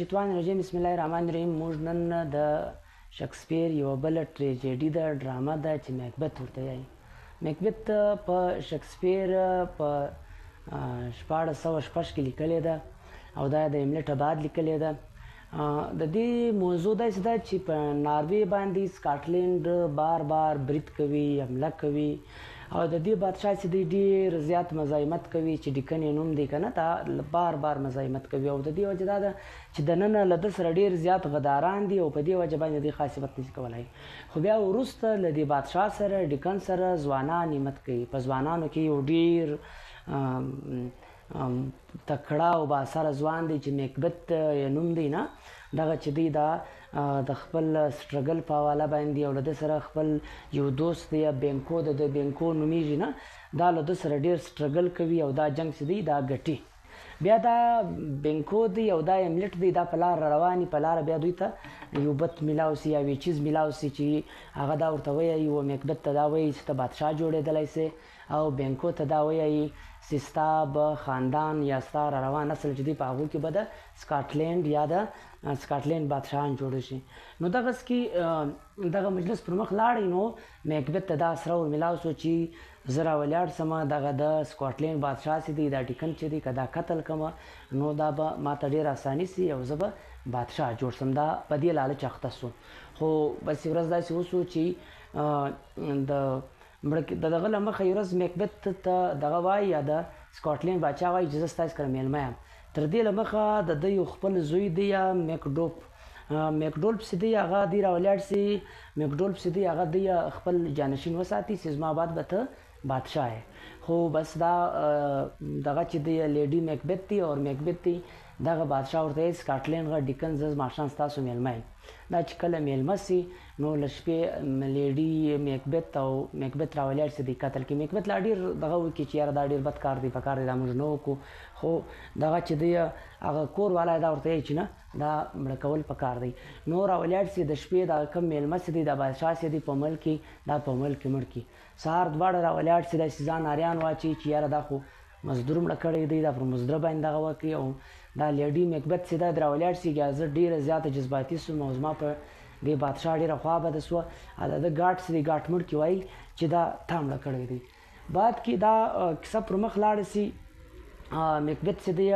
الشیطان الرجیم، بسم الله الرحمن الرحیم. موږ نن د شکسپیر یوه بله ټریجډي ده، ډرامه ده چې میکبت ورته وایي. میکبت په شکسپیر په 1606 کې لیکلې ده او دا د املټ آباد لیکلې ده. د دې موضوع داسې ده چې په ناروې باندې سکاټلند بار بار برید کوي، حمله کوي، او د دې بادشاه چې دی ډېر زیات مزاحمت کوي چې ډیکن یې نوم دی که نه، دا بار بار مزاحمت کوي. او د دې وجه دا ده چې دننه له ده سره ډېر زیات غداران دي او په دې وجه باندې دوی خاص همت نشي کولی. خو بیا وروسته له دې بادشاه سره ډیکن سره ځوانان همت کوي. په ځوانانو کې یو ډېر تکړه او باثره ځوان دی چې میکبت یې نوم دی نه، دغه چې دی دا د خپل struggle په حواله باندې او له ده سره خپل یو دوست دی بینکو، د ده بینکو نومېږي نه، دا له ده سره ډېر struggle کوي او دا جنګ چې دی دا ګټي. بیا دا بینکو دی او دا املټ دی، دا په لار رواني، په لاره بیا دوی ته یو بت میلاو سي یا یو چیز میلاو سي چې هغه دا ورته وایي او میکبت ته دا وایي چې ته بادشاه جوړېدلی سې، او بینکو ته دا وایي چې ستا به خاندان یا ستا را روان نسل چې دی په هغو کې به د سکاټلند یا د سکاټلند بادشاهان جوړ شي. نو دغسې کې دغه مجلس پر مخ لاړی، نو میکبت ته دا سره ور میلاو سو چې زه را ولاړ سم، دغه د سکاټلند بادشاه چې دی دا ډیکن چې دی که دا قتل کړم نو دا به ما ته ډېره اساني سي او زه به بادشاه جوړ سم. دا په دې لالچ اخته سو. خو بس یو ورځ داسې وسو چې د د دغه له مخه یو ورځ میکبت ته دغه وایي یا د سکاټلند باچا وایي چې زه ستاسو کره مېلمه یم. تر دې له مخه د ده یو خپل زوی دی یا میکډوپ، میکډولپ چې دی هغه دی راولاړ سي، میکډولپ چې دی هغه دی خپل جانشین وساتي چې زما بعد به ته بادشاه یې. خو بس دا دغه چې دی لیډي میکبت دی او میکبت دی دغه بادشاه ورته وایي سکاټلند غه ډیکن زه ماښام ستاسو مېلمه یم. دا چې کله مېلمه سي نو له شپې لیډي میکبت او میکبت راولاړ سي دی قتل کړي. میکبت لا ډېر دغه وکړي چې یاره دا ډېر بد کار دی، په کار دی دا موږ نه وکړو. خو دغه چې دی هغه کور والا دا ورته وایي چې نه دا مړه کول په کار دی. نو راولاړ سي د شپې دا کوم مېلمه چې دی دا بادشاه چې دی په ملک کې دا په ملک کې مړ کړي. سهار دواړه راولاړ سي داسې ځان اریان واچوي چې یاره دا خو مزدور مړه کړی دی، دا پر مزدور باندې دغه وکړي. او دا لیډي میکبت چې ده راولاړ سي زه ډېره زیاته جذباتي سوم او زما په دې بادشاه ډېره خوا بده سوه. او د ده ګاټ چې دی ګاټ مړ کې وایي چې دا تا مړه کړی دی. بعد کې دا کیسه پر مخ لاړه سي، میکبت چې دی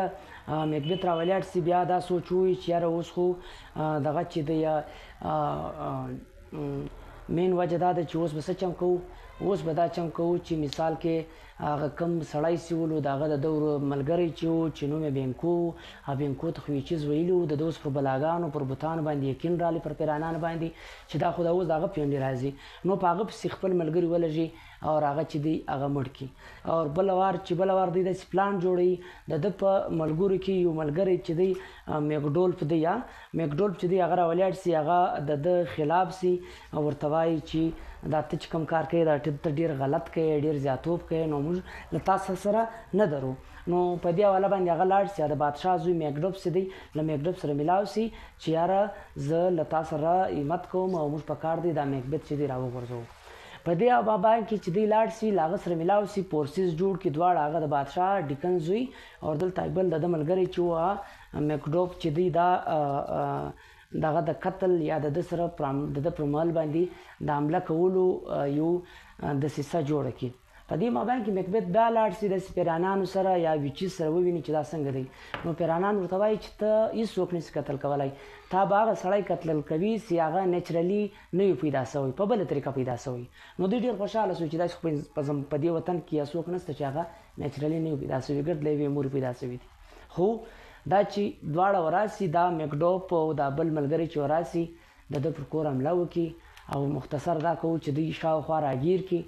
میکبت راولاړ سي بیا دا سوچ ووایي چې یاره اوس خو دغه چې دی مین وجه دا ده چې اوس به څه چم کوو، اوس به دا چم کوو چې مثال کې هغه کوم سړی چې ولو د هغه د دور ملګری چې و چې نوم یې بینکو و، هغه بینکو ته خو یې چیز ویلي و، د ده اوس پر بلاګانو پر بتانو باندې یقین راغلی، پر پیرانانو باندې چې دا خو دا اوس د هغه پېنډې راځي. نو په هغه پسې خپل ملګري ولږي او هغه چې دی هغه مړ کړي. او بله وار چې بله وار دی داسې پلان جوړوي، د ده په ملګرو کې یو ملګری چې دی میکډولف دی، یا میکډولف چې دی هغه راولاړ سي، هغه د ده خلاف سي او ورته وایي چې دا ته چې کوم کار کوې دا ته ډېر غلط کوې، ډېر زیاتوب کوې، نو موږ له تا سره نه درو. نو په دې حواله باندې هغه لاړ سي، د بادشاه زوی میکډوف چې دی له میکډوف سره میلاو سي چې یاره زه له تا سره همت کوم او موږ په کار دی دا میکبت چې دی راوغورځوو. په دې بابا کې چې دی لاړ سي له هغه سره میلاو سي، پورسیز جوړ کړي دواړه، هغه د بادشاه ډیکن زوی او دلته بل د ده ملګری چې و میکډوف چې دی دا دغه د قتل یا د ده سره د ده پر محل باندې د حمله کولو یو دسیسه جوړه کړي. په دې مابین کې میکبت بیا لاړ سي داسې پیرانانو سره یا ویچیز سره وویني چې دا څنګه دی. نو پیرانان ورته وایي چې ته هېڅوک نشي قتل کولی، تا به هغه سړی قتل کوي چې هغه naturally نه وي پیدا سوی، په بله طریقه پیدا سوی. نو دوی ډېر خوشحاله سو چې داسې خو په دې وطن کې یا څوک نشته چې هغه naturally نه وي پیدا سوی، ګرد له یوې مورې پیدا سوي دي. خو دا چې دواړه وراسي، دا میکډوپ او دا بل ملګری چې وراسي د ده پر کور حمله وکړي او مختصر دا کوو چې دوی شاوخوا راګیر کړي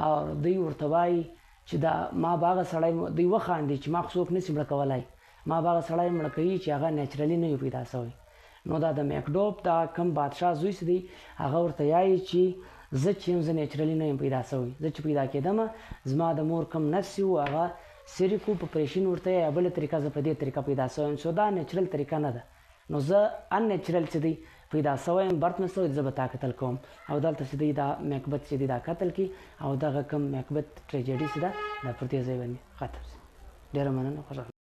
او دوی ورته وایي چې دا ما به هغه سړی دوی وخاندي چې ما خو څوک نشي مړه کولی، ما به هغه سړی مړه کوي چې هغه naturally نه وي پیدا سوی. نو دا د میکډوپ دا کوم بادشاه زوی چې دی هغه ورته وایي چې زه چې یم زه naturally نه یم پیدا سوی، زه چې پیدا کېدم زما د مور کوم نس و هغه سریکو په پریشین ورته یا بله طریقه زه په دې طریقه پیدا سوی یم، so دا natural طریقه نه ده، نو زه unnatural چې دی پیدا سوی یم، birth مې سوی، زه به تا قتل کوم. او دلته چې دی دا میکبت چې دی دا قتل کړي او دغه کوم میکبت ټریجډي چې ده دا پر دې ځای باندې ختم سي. ډېره مننه، خوشحاله.